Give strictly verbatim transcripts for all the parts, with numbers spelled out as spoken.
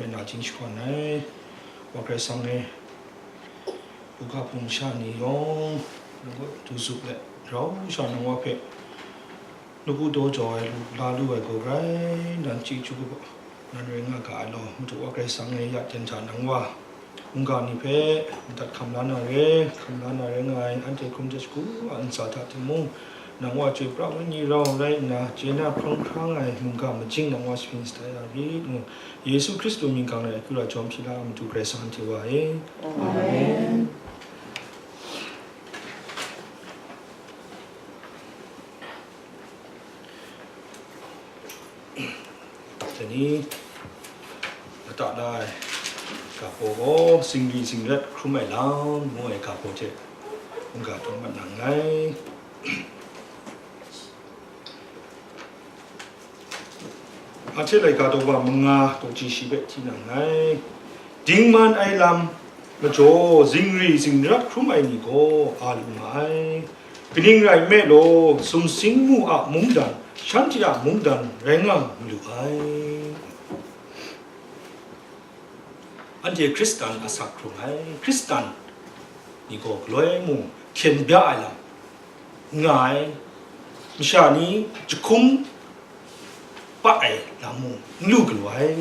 na jin shakawn ai, Wa Karai Kasang e, buga hpung sha ni yawng, nang kaw du zup let, rau sha nang Wa hpe lawku daw jau ai, lu la lu ai gaw grai nan chyeju nan rai nga ga ai law, Madu Wa Karai Kasang e ya ten hta nang Wa mungga ni hpe madat hkam la na re, hkam la na re nga ai, anhte hkrum hte shagu a ntsa hta timung, nang Wa chyoi pra ai wenyi rau rai nna, chye na hprawng hkrang ai mungga majing nang Wa sharin shatai ya rit ngu, Yesu Hkristu mying hkang rai akyu ra jawm hpyi la, Madu Karai Kasang anhte Wa e. Amen. Dai ni, lata la ai ga hpaw gaw, zingri zingrat hkrum ai lam ngu ai ga hpaw hte mungga tawn mat na nngai. Mahte laika daw ba manga daw ji shi hpe hti na nngai. Dingman ai lam majaw zingri zingrat hkrum ai ni gaw a lu nga ai. Kaning rai nme law, sumsing mu a mungdan, shanhte a mungdan rai nga malu ai. Anhte Hkristan asak hkrung ai, Hkristan ni gaw galoi mung hkyen bya ai lam nga ai, masha ni jahkum pa ai lam mung n lu galu ai.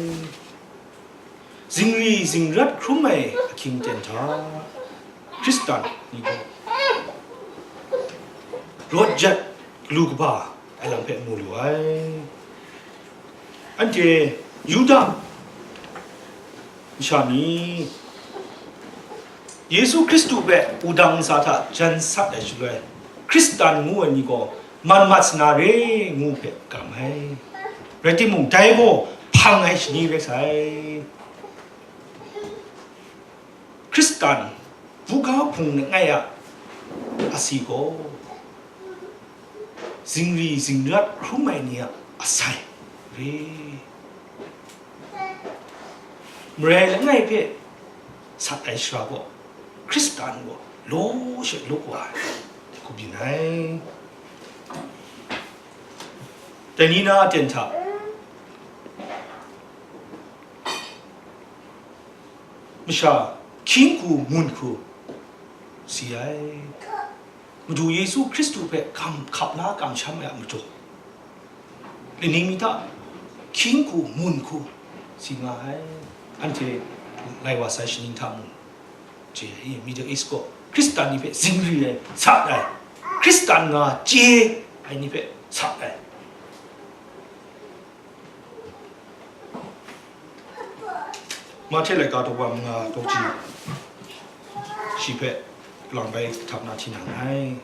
Zingri zingrat hkrum ai ahkying ten hta, Hkristan ni gaw rawt jat galu kaba ai lam hpe mu lu ai. Anhte Yuda masha ni Yesu Hkristu hpe wudang ntsa hta jan sat ai shaloi, Hkristan ngu ai ni gaw man mat sa na re ngu hpe kam ai. Rai timung, dai gaw hpang ai shani rai sai. Hkristan buga hpung langai a asi gaw, zingri zingrat hkrum ai ni a asai re. Marai langai hpe sat ai shara gaw, Hkristan gaw law she law wa ai, hku byin ai. Dai ni na aten hta, masha hkying hku ngun hku si ai. Madu Yesu Hkristu hpe kam, hkap la kamsham ai a majaw, laning mi hta hkying hku ngun hku si nga ai. Anhte lai wa sai shaning hta mung chye ai, Middle East gaw Hkristan ni hpe zingri ai, sat ai, Hkristan nga chye ai ni hpe sat ai. Mahte laika daw ba manga daw ji shi hpe lang bai kahtap na hti na nngai.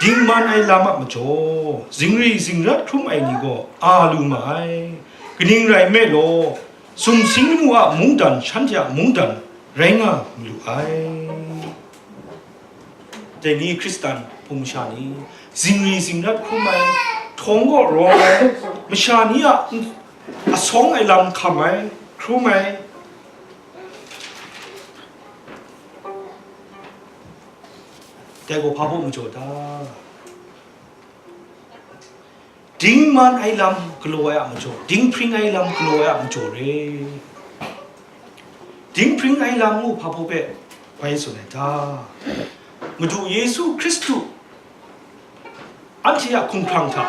Dingman ai lam a majaw, zingri zingrat hkrum ai ni gaw a lu ma ai. Kaning rai nme law, sumsing lamu a mungdan shanhte a mungdan rai nga malu ai. Dai ni Hkristan hpung masha ni, zingri zingrat hkrum ai, htawng gaw rawng ai, masha ni a asawng ai lam hkam ai, hkrum ai, dai gaw hpa baw majaw ta? Dingman ai lam galaw ai a majaw, dinghpring ai lam galaw ai a majaw re. Dinghpring ai lam ngu hpa baw hpe bai tsun ai ta? Madu Yesu Hkristu anhte a hkumhkrang hta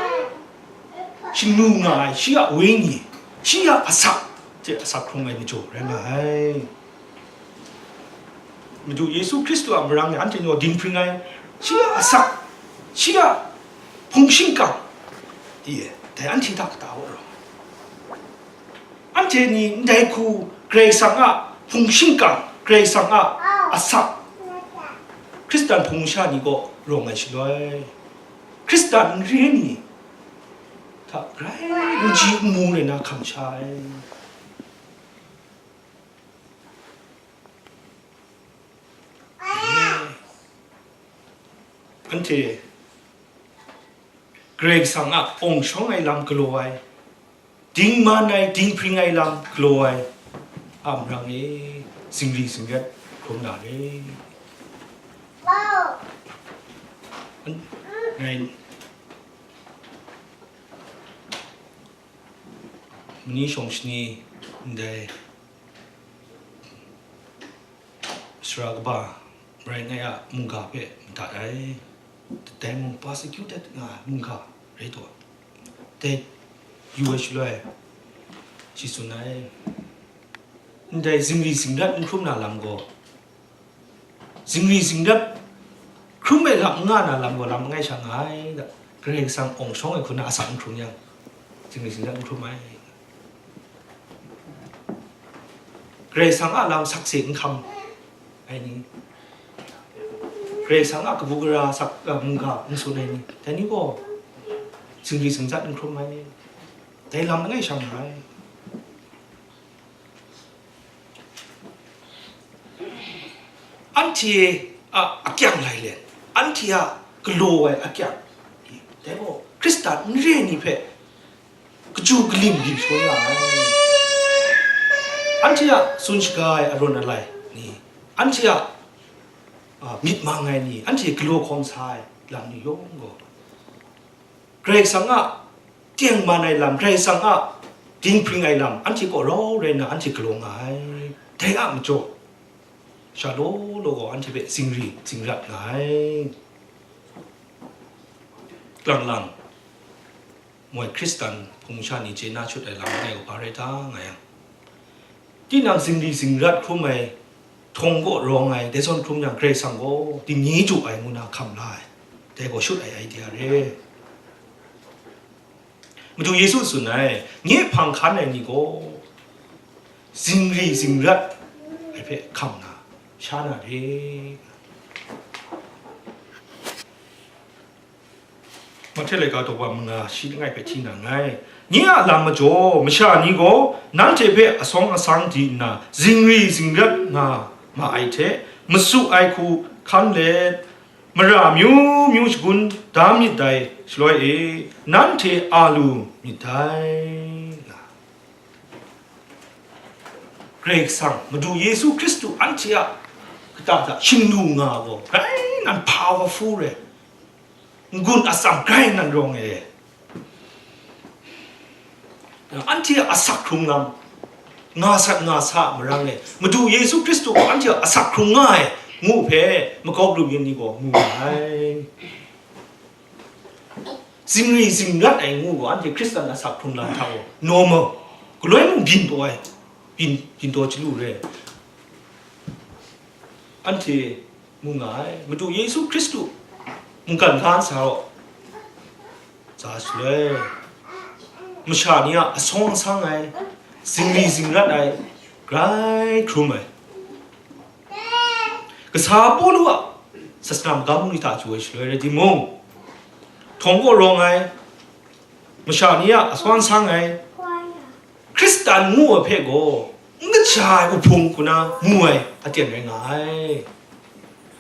shanu nga ai shi a wenyi, shi a asak hte asak hkrung ai majaw rai nga ai. Madu Yesu Hkristu a marang e anhte ni gaw dinghpring ai, shi a asak, shi a hpung shingkang, i e, dai anhte hta kata wa rawng. Anhte ni ndai hku Karai Kasang a hpung shingkang, Karai Kasang a asak, Hkristan hpung masha ni gaw rawng ai shaloi, Hkristan n re ni hta grai n ji n mu rai na hkam sha ai. Anhte Karai Kasang a awng shawng ai lam galaw ai, dingman ai, dinghpring ai lam galaw ai a marang e, zingri zingrat hkrum na re. An-, ngai, mani shawng shani ndai Sara kaba marai ngai a mungga hpe madat ai, dai mung persecuted nga ai mungga rai taw, dai yu ai shaloi, shi tsun ai, ndai zingri zingrat n hkrum na lam gaw, zingri zingrat hkrum ai lam n nga na lam gaw, lam langai sha nga ai, da, Karai Kasang awng shawng ai hku na asak n hkrum yang, zingri zingrat n hkrum ai. Karai Kasang a lam sakse n hkam ai ni, Karai Kasang a kabu gara sak, a, mungga n tsun ai ni, dai ni gaw zingri zingrat n hkrum ai, dai lam langai sha nga ai. Anhte a akyang lai let, anhte a galaw ai akyang, dai gaw Hkristan n re ni hpe kachyu kalim byin shangun nga ai. Anhte a tsun shaga ai arawn alai ni, anhte a, a, myit mang ai ni, anhte galaw hkawm sa ai lam ni yawng gaw, Karai Kasang a tengman ai lam, Karai Kasang a dinghpring ai lam, anhte kaw rau rai nna anhte galaw nga ai. Dai a majaw, sha law law gaw anhte hpe zingri zingrat nga ai. Lang lang, moi Hkristan hpung sha ni chye na shut ai lam langai gaw hpa rai ta nga yang, tinang zingri zingrat hkrum ai, htawng kaw rawng ai, dai zawn hkrum yang Karai Kasang gaw dingni jaw ai ngu na hkam la ai, dai gaw shut ai idea re. Madu Yesu tsun ai, nye hpang hkan ai ni gaw zingri zingrat ai hpe hkam na, sha na re. Mahte laika daw wa manga shi langai hpe hti na nngai. Nye a lam majaw, masha ni gaw nanhte hpe asawng asang di nna, zingri zingrat nga ma ai hte, masu ai hku hkan let, mara myu myu shagun da myit dai shaloi e, nanhte a lu myit dai, nga. Karai Kasang, Madu Yesu Hkristu anhte a kata hta shingnu nga gaw, grai nan powerful re, n-gun atsam grai nan rawng e. Anhte a asak hkrung lam, nga sat nga sa a marang e, Madu Yesu Hkristu gaw anhte a asak hkrung nga ai, ngu hpe makawp lu yin ni gaw mu nga ai. Zingri zingrat ai ngu gaw, anhte Hkristan asak hkrung lam hta gaw normal, galoi mung byin taw ai, byin, byin taw chyalu re. Anhte mu nga ai, Madu Yesu Hkristu mungkan ga nsa gaw, tsa shaloi, masha ni a asawng asang ai, zingri zingrat ai, grai hkrum ai. Kasa Pawlu a sasana magam ni hta chyu ai shaloi rai timung, htawng kaw rawng ai, masha ni a asawng asang ai, Hkristan ngu ai hpe gaw, n kaja ai uhpung hku na mu ai aten rai nga ai.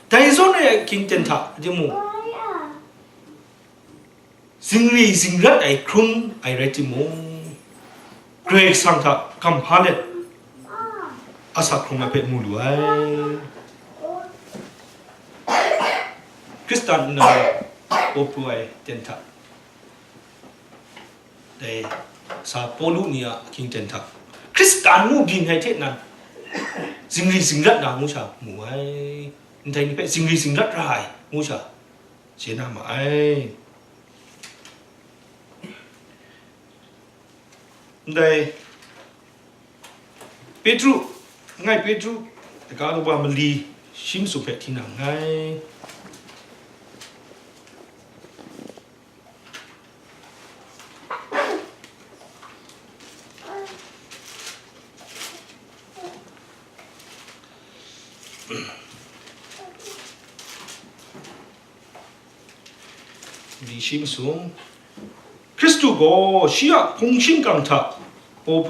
Dai zawn rai ai hkying ten hta rai timung, zingri zingrat ai hkrum ai rai timung, Karai Kasang hta kamhpa let asak hkrung ai hpe mu lu ai. Hkristan nna paw pru ai ten hta, dai sa Pawlu ni a ahkying ten hta, Hkristan ngu byin ai hte nan, zingri zingrat na ngu sha mu ai, ndai ni hpe zingri zingrat ra ai ngu sha chye na ma ai. Ndai Petru, langai Petru, daga dawa mali shi masum hpe hti na nngai. Mali shi masum, Hkristu gaw shi a hpung shingkang hta paw pru